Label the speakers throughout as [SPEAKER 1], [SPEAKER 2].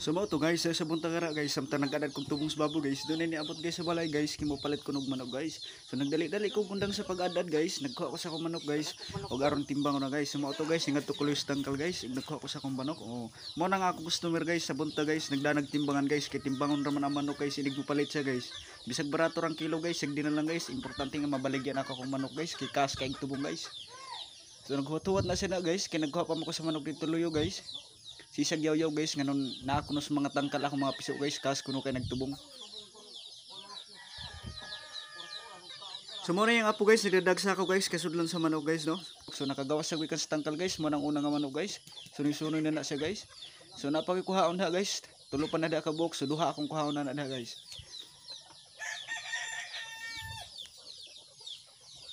[SPEAKER 1] So mao to guys, sa buntag ara guys, samtang nag-adad kog tubong sa babo guys, doon ni niabot guys sa balay guys, kay mopalit ko og manok guys. So nagdali-dali ko gundang sa pag-adad guys, nagkuha ko sa akong manok guys, og aron timbang ko na guys. So mao to guys, ngadto ko sa tangkal guys, ug nagkuha ko sa akong manok. Oh, mao na nga ako customer guys sa buntag guys, nagdanag timbangan guys, kay timbangon ra man ang manok guys, inig mopalit siya guys. Bisag barato rang kilo guys, sige na lang guys, importante nga mabaligyan ako akong manok guys, kay kas kay tubong guys. So naghuwat-huwat na siya na guys, kay nagkuha pa mo ko sa manok dito luyo guys. Sisag yaw-yaw guys, nganon naa kuno sa mga tangkal ako mga piso guys, kas kuno kay nagtubong. So mo na yung apo guys, nagdadagsa ako guys, kasudlan sa manok guys no. So nakagawas sa gikan sa tangkal guys, mo nang una nga manok guys. Sunoy-sunoy na na siya guys. So napagikuhaon na guys, tulo pa na da ka buok, so duha akong kuhaon na na guys.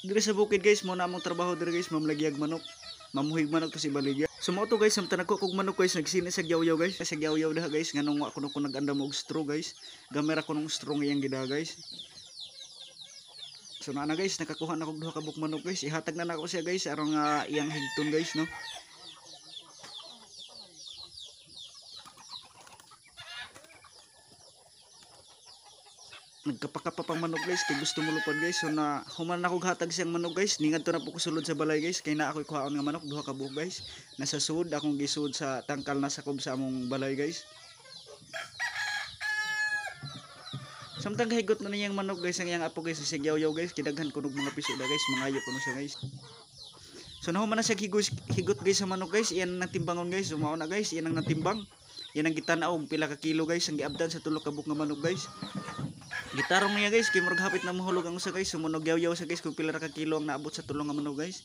[SPEAKER 1] Diri sa bukid guys, mo na among trabaho diri guys, mamlagyag manok. Mamuhig manok to si baligya. So mao to guys, samtang nagkuha kog manok guys, nagsini sa gyawyaw guys. Sa gyawyaw daha guys, nganong wa kuno ko nag-andam og straw guys. Gamera ko nung straw ngayang gida guys. So naa na guys, nakakuha na kog duha ka buok manok guys. Ihatag na nako siya guys aron nga iyang higton guys no. Nagkapakapa pang manok guys, kay gusto mo lupad guys. So na human na kog hatag siyang manok guys, ningadto na po ko sulod sa balay guys, kay na ako'y kuhaon nga manok duha ka buok guys. Nasa sud akong gisud sa tangkal na sakob sa among balay guys. Samtang kahigot na niyang manok guys, ang iyang apo guys, si Yaw-yaw guys, kidaghan kunog mga piso na guys, mangayo kuno siya guys. So nahuman na siya higot guys sa manok guys, iyan ang natimbangon guys, mao na guys, iyan ang natimbang. Iyan ang gitan-aw og pila ka kilo guys, ang giabdan sa tulo ka buok nga manok guys. Gitarong niya guys, kay murag hapit na mahulog ang usa guys, sumunog yaw-yaw sa guys kung pila ra ka kilo ang naabot sa tulo nga manok guys.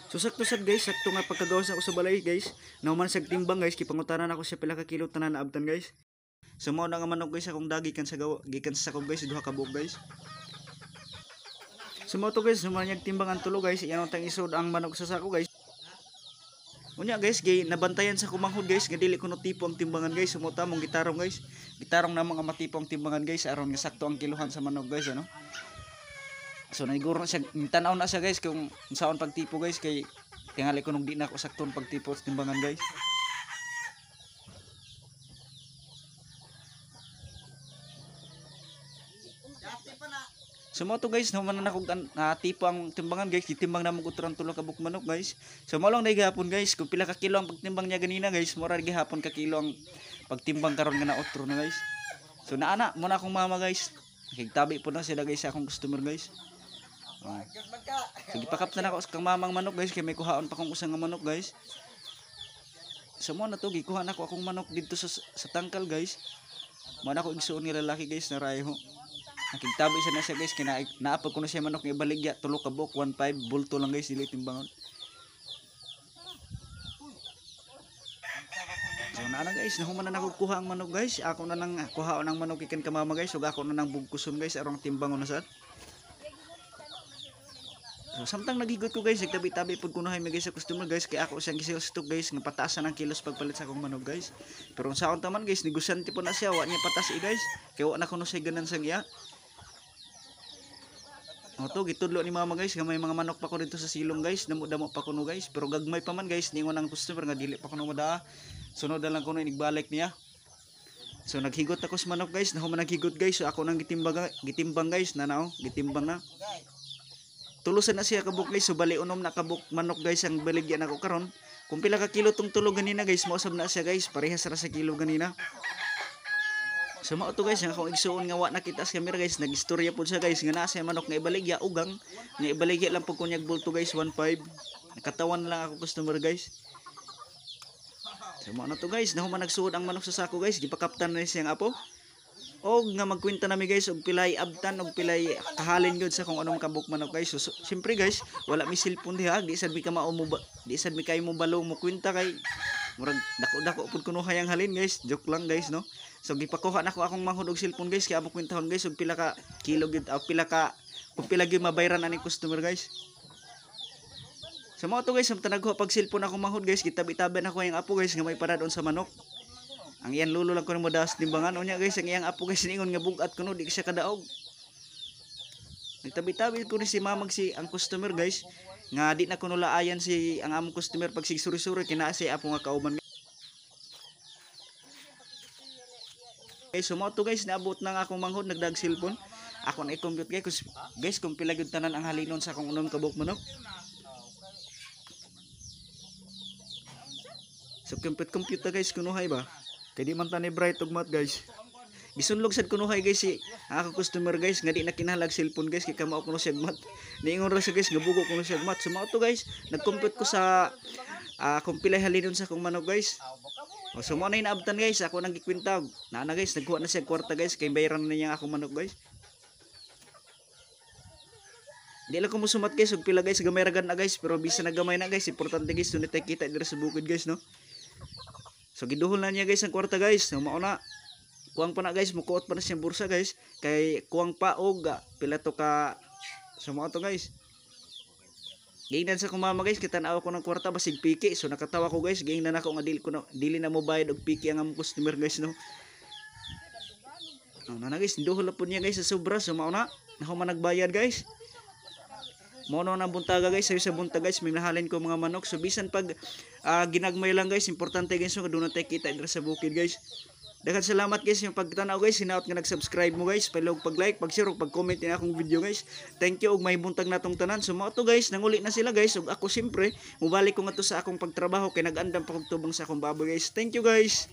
[SPEAKER 1] So sakto sad guys, sakto nga pagkagawas ako sa balay guys, nahuman siya timbang guys, kipangutanan ako siya pila ka kilo tanan naabtan guys. So mao na nga manok guys akong dagi gikan sa gawa, gikan sa sakob guys, duha ka buok guys. So mao to guys, human niya timbang ang tulo guys, iyan ang isod ang manok sa sako guys. Unya guys, gay nabantayan sa kumanghod guys, nga dili kuno tipo ang timbangan guys, sumuta mong gitarong guys. Gitarong na mga matipo ang timbangan guys, aron nga sakto ang kilohan sa manok guys ano. So naiguro na siya, tan-aw na siya guys kung unsaon pagtipo guys, kay tingali ko nung di na ako sakton pagtipo sa timbangan guys. So mo to guys, human na akong tipo ang timbangan guys, gitimbang na mo kutrang tulo ka buok manok guys. So mo lang gihapon guys, kung pila ka kilo ang pagtimbang niya ganina guys, mura gihapon ka kilo ang pagtimbang karon nga na otro na guys. So naana mo na akong mama guys. Nakigtabi po na sila guys sa akong customer guys. Oh. Sige, pakap na nako sa kang mamang manok guys, kay may kuhaon pa kong usa nga manok guys. So mo na to, gikuha nako akong manok didto sa tangkal guys. Mo na ako igsuon nga lalaki guys na rayho. Nakigtabi siya na siya guys, kay naapag ko na siya manok nga ibaligya, tulo ka buok, 1.5 bulto lang guys, dili timbangon. So naa na guys, nahuman na nako kuha ang manok guys. Ako na nang kuhaon ang manok ikan ka mama guys, ug ako na nang bugkuson guys aron timbangon na sad. So samtang naghigot ko guys, nagtabi-tabi pud kunohay mi guys sa customer guys, kay ako siyang gi-sales stock guys nga pataasan ang kilos pagpalit sa akong manok guys. Pero unsaon ta man guys, negosyante po na siya, wa niya patas guys, kay wa na kuno siya ganan sa iya. O to, gitudlo ni mama guys nga may mga manok pa ko dito sa silong guys, damo-damo pa kuno guys, pero gagmay pa man guys, ningon ang customer nga dili pa kuno modaa. Sunod na lang kuno inigbalik niya. So naghigot ako sa manok guys, nahuman naghigot guys, so ako nang gitimbang guys, nanao, gitimbang na. Tulusan na siya kabuk guys, so bali unom na kabuk manok guys ang baligyan ako karon. Kung pila ka kilo tong tulo ganina guys, mausab na siya guys, parehas ra sa kilo ganina. So mao to guys, ang akong igsuon nga wa nakita sa camera guys, nagistorya pud siya guys nga naa siya manok nga ibaligya ugang, nga ibaligya lang pud kunyag bulto guys, 1.5. Nakatawan lang ako customer guys. So mao na to guys, nahuman nagsuod ang manok sa sako guys, gipakaptan na siyang apo. Og nga magkwenta nami guys og pilay abtan og pilay kahalin gyud sa kung anong kabuk manok guys. So siyempre guys, wala mi cellphone diha, di sad mi ka mao mo ba, di sad mi kayo mo balo mo kwenta kay murag dako-dako pud kuno hayang halin guys. Joke lang guys no. So gipakuha nako akong manghud og cellphone guys, kay amo kwentahon guys og pila ka kilo gyud, o pila ka, kung pila gyud mabayran ani customer guys. So mao to guys, samtang nagkuha pag cellphone akong manghud guys, gitabi-tabi nako ang apo guys nga may paradon sa manok. Ang iyang lulo lang kuno modaas timbangan unya guys, ang iyang apo guys ningon nga bugat kuno di siya kadaog. Nagtabi-tabi kuno si mamag si ang customer guys, nga di na kuno laayan si ang among customer pag sigsuri-suri kay naa siya apo nga kauban. Guys, so mao to guys, naabot na nga akong manghod, nagdag cellphone. Ako na i-compute guys, guys kung pila gyud tanan ang halinon sa akong unom ka buok manok. So compute compute ta guys kunuhay ba? Kay di man ta ni bright ug mat guys. Gisunlog sad kunuhay guys si ang akong customer guys nga di na kinahanglag cellphone guys kay kamao kuno siya mat. Niingon ra siya guys nga bugo kuno siya mat. So mao to guys, nag-compute ko sa kung pilay halinon sa akong manok guys. O, so mo na inaabtan guys, ako nang gikwenta. Naa na guys, nagkuha na siya kwarta guys kay bayaran na niya ang akong manok guys. Di lang ko musumat guys, og pila guys, gamay ra na guys, pero bisan na gamay na guys, importante guys, dunay tay kita diri sa bukid guys, no. So giduhol na niya guys ang kwarta guys. So mao na. Kuwang pa na guys, mukuot pa na siyang bursa guys, kay kuwang pa og pila to ka. So mao to guys. Giingnan sa akong mama guys, kita tan-aw ko ng kwarta basig piki. So nakatawa ko guys, giingnan ako nga dili ko na, dili na mo bayad og piki ang among customer guys, no. Oh, na guys, duhol na po niya guys sa sobra. So mao na, nako man nagbayad guys. Mao na ang buntaga guys, sayo sa buntag guys, may nahalin ko mga manok. So bisan pag ginagmay lang guys, importante guys nga doon na tayo kita dira sa bukid guys. Daghang salamat guys yung pagtanaw guys, hinaot nga nag-subscribe mo guys, palihog pag-like, pag-share ug pag-comment ni akong video guys. Thank you ug may buntag natong tanan. So mao to guys, nanguli na sila guys ug ako siyempre mobalik ko ngadto sa akong pagtrabaho kay nag-andam pa kog tubang sa akong baboy guys. Thank you guys.